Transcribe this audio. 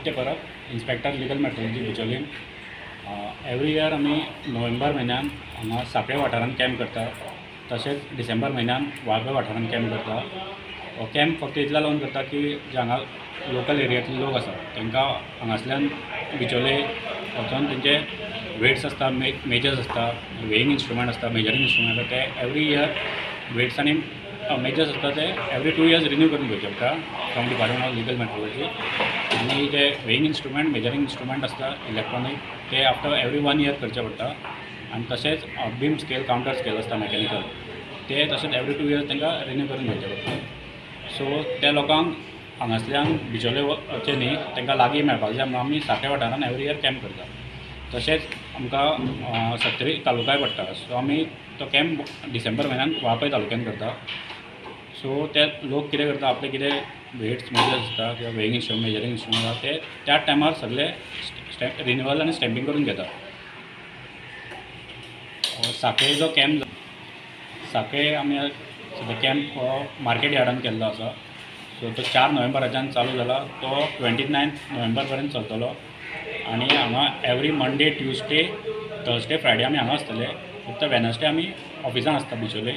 Aditya Parab, inspector legal metrology, Bicholim. Every year आमी नोव्हेंबर म्हयन्यान हांगा सांखळे वाठारांत कॅम्प करता, तशेंच डिसेंबर म्हयन्यान वाळपय वाठारांत कॅम्प करता. हो कॅम्प फक्त इतल्या लागून करता की जे हांगा लोकल एरियांतले लोक आसा तांकां हांगासल्यान बिचोले वचोन तेंचे वेट्स आसता, मेजर्स आसता, वेईंग इन्स्ट्रुमेंट आसता, मेजरींग इन्स्ट्रुमेंट आसता, ते एवरी इयर वेट्स आनी मेजर्स आसता ते एवरी 2 इयर्स रिन्यू करून घेवचे पडटा from department of legal metrology. आनी जे वेईंग इन्स्ट्रुमेंट, मेजरींग इन्स्ट्रुमेंट आसता इलेक्ट्रॉनीक, ते आफ्टर एवरी 1 इयर करचे पडटा. आनी तशेंच बीम स्केल, कावंटर स्केल आसता मॅकॅनिकल, ते तशेंच एवरी 2 इयर्स तांकां रिन्यू करून घेवचे पडटा. सो त्या लोकांक हांगासल्यान बिचोले वचचें न्ही, तांकां लागीं मेळपाक जाय म्हणून आमी सांखळे वाठारांत एवरी इयर कॅम्प करता. तशेंच आमकां सत्तरी तालुकाय पडटा, सो आमी तो कॅम्प डिसेंबर म्हयन्यान वाळपय तालुक्यान करता. सो ते लोक कितें करता, आपले कितें वेट्स मेजर्स आसता किंवा वेईंग इन्स्ट्रुमेंट, मेजरींग इन्स्ट्रुमेंट आसता, ते त्या टायमार सगळे रिन्युअल आनी स्टॅम्पींग करून घेता. सांखळे जो कॅम्प, सांखळे आमी सद्या कॅम्प हो मार्केट यार्डान केल्लो आसा. सो तो 4 नोव्हेंबराच्यान चालू जाला, तो 29 नोव्हेंबर पर्यंत चलतलो. आनी हांगा every Monday, Tuesday, Thursday, Friday आमी हांगा आसतले. फक्त वेनसडे आमी ऑफिसान आसता बिचोले.